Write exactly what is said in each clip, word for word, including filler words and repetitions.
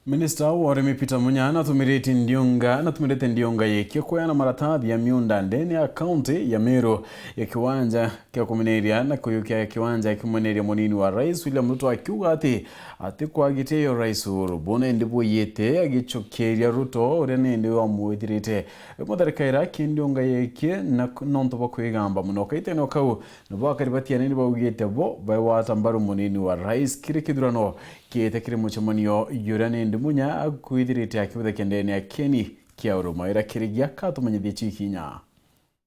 Minista wa urimi Peter Munya natumiritie ndiunga, natumirite ndiunga yiki kweana maratathi ya miunda ndene ya kaunti ya Meru ya kiwanja kia kumineria na kuyukia kiwanja kimuneria munini wa rais William Ruto, akiuga ati ati kwagitia yo rais Uhuru, buna indi bwiyite agicokeria Ruto uria nindi wamwithirite. Mutharikaira ki ndiunga yiki na nontu bwa kwigamba muno kaitene o kau, nabo akari batianene baugite bo bagwata mbaru munini wa rais kiri kithurano kiite kiri mucemanio juria nindi Munya akwithirite akibuthakia ndene ya kieni kia uruma ira kirigia katumenyithie cikinya.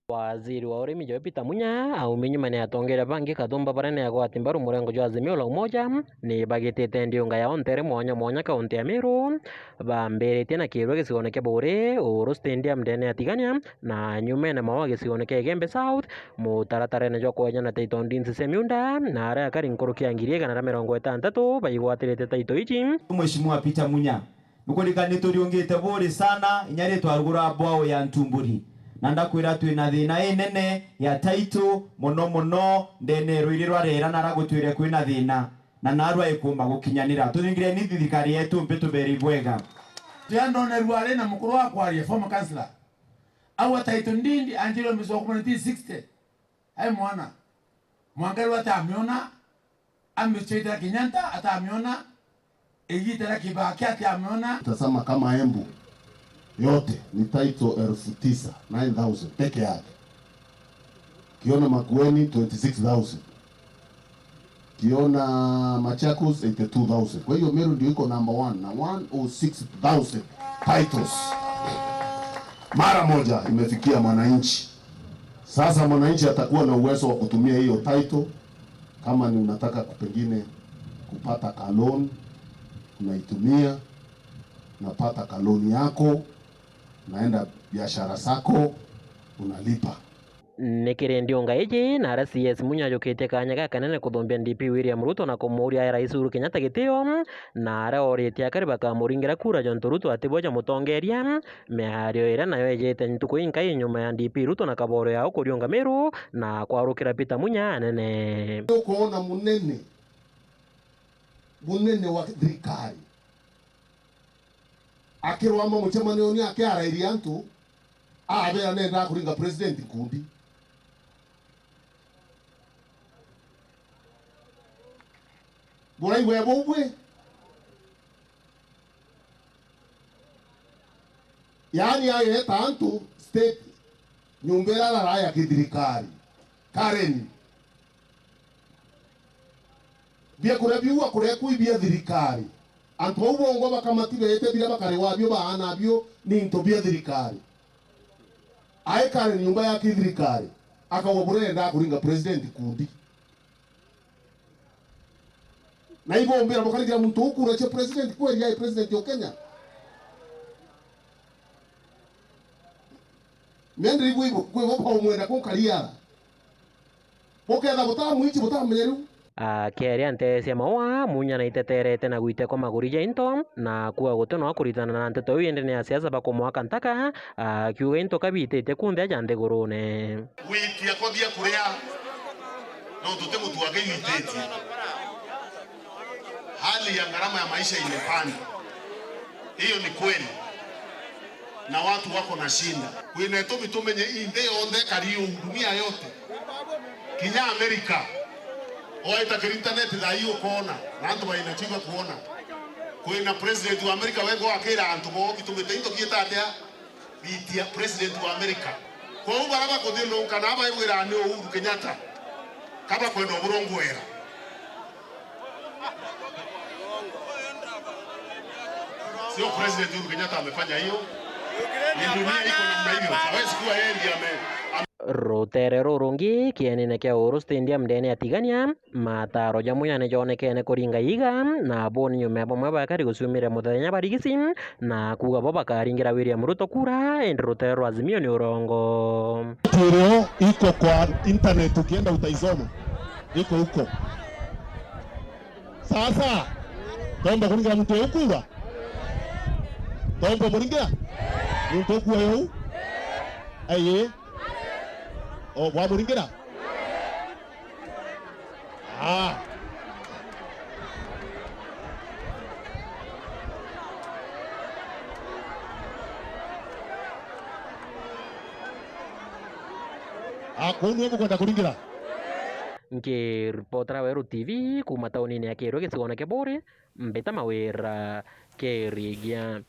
Waziri wa urimi Joe Peter Munya aumi nyuma ni atongeria bangi kathumba baria ni agwati mbaru murengo jwa Azimio la Umoja ni bagitite ndiunga ya ontere mwanya mwanya kaunti ya Meru, bambiritie na kirwe gicione kia Buuri, Uhuru Stadium ndene ya Tigania, na nyumene mawa gicione kia Igembe South, mutaratarene jwa kwejana title deeds cia miunda, na aria akari nkuruki ya ngiri igana na mirongo itantatu baigwatirite title iji. Mheshimiwa Peter Munya, nukurika ni turiungite Buuri sana, inya ri twarugura bwao ya Ntumburi, na ndakwira twina thina inene ya title mono mono ndene rwiri rwa rera na ragutwire kwina thina, na narua ikumba gukinyanira. Tuthingireni thirikari yetu mbi tuberi bwega. Tia ndone ruari na mukuru wa kwaria, former councillor. Au a title deed anjirwe mwisho wa nineteen sixty. Ai mwana. Mwanka riu atamiona, amicoitera Kenyatta atamiona, igita ria Kibaki atamiona. Tazama kama Embu yote ni title elfu tisa, nine thousand peke yake. Kiona Makueni, twenty six thousand. Kiona Machakos, eighty two thousand. Kwa hiyo Meru ndio iko number one na one oh six thousand titles. Mara moja imefikia mwananchi. Sasa mwananchi atakuwa na uwezo wa kutumia hiyo title. Kama ni unataka ku-, pengine kupata ka loan, unaitumia, unapata ka loan yako, unaenda biashara zako, unalipa. Ni kiri ndiunga iji, na aria C S Munya ajukitie kanya gakanene kuthumbia D P William Ruto na kumuuria ae Rais Uhuru Kenyatta gitio, na aria oritie akari bakamuringira kura jontu Ruto atibwe jamutongeria, miario iria nayo ijite ntuku inkai nyuma ya D P Ruto na Kaboro yao kuriunga Meru na kwarukira Peter Munya anene. Ukoona munene, munene wa thirikari akirwama mucemanioni akiarairia antu, abera nendaa kuringa president nkundi. Buraigwe bubwe. Yaani ayeta antu state, nyumba iria araraya kithirikari. Karen. Biakuria biu akuria kuu ibia thirikari. Antu bau bongwa bakamati beete biria bakariwa bio baana bio ni into bia thirikari. Aikare nyumba ya kithirikari, akauga buria yendaa kuringa president kundi. Na ibombira bukarigira muntu ukura cia president kweri ai president o Kenya. Mendri ibu ibu kwi bo baumwenda kunkariara. Buketha butamwichi butamenya riu. Akiaria nteere cia maua, Munya naiteterete na gwite kwa maguri ja into, na kuuga guti no akuritana na nteto iu indi ni asiasa bakumwaka ntaka, akiuga into kabititie kunthe aja nthigurune. Gwitia kwa biakuria, nontu ti mutu wake wititie. Hali ya gharama ya maisha imepanda. Hiyo ni kweli. Na watu wako na shida. Kwina itumi tumenye ii nthi yonthe kari uu, dunia yote. Kinya Amerika. Waita kiri internet thaa hii ukoona, na antu baina chiba kuona. Kwina president wa Amerika wengwa akira antu bo, gitumite into kiita atia? Bitia president wa Amerika. Kwou baria bakuthiuruka na baibwira ni Uhuru Kenyatta, ka bakwenda uburongwera. Sio president Uhuru Kenyatta amefanya hiyo. Ni dunia iko namna hivyo. Hawezi kuwa yeye ndiye ame-, ame- Rutere rurungi kienine kia Uhuru Stadium ndene ya Tigania, mataro jamwe yani jonekene kuringa iga, na boni nyuma ya bamwe bakari guciumira muthenya barigisi, na kuuga bo bakaringira William Ruto kura, indi rutere rwa Azimio ni urongo. Turio iko kwa internet, ukienda utaisoma. Iko huko. Sasa, tomba kuringira muntu uyu kura? Tomba muringira? Muntu ukuoya uu? Aye. O, bwamuringira? Ah. Akuu niwe bukwenda kuringira? Nkiripotera Weru T V kuuma taunini ya Kirwe gicigone kia Buuri, mbita Mawira Kirigia.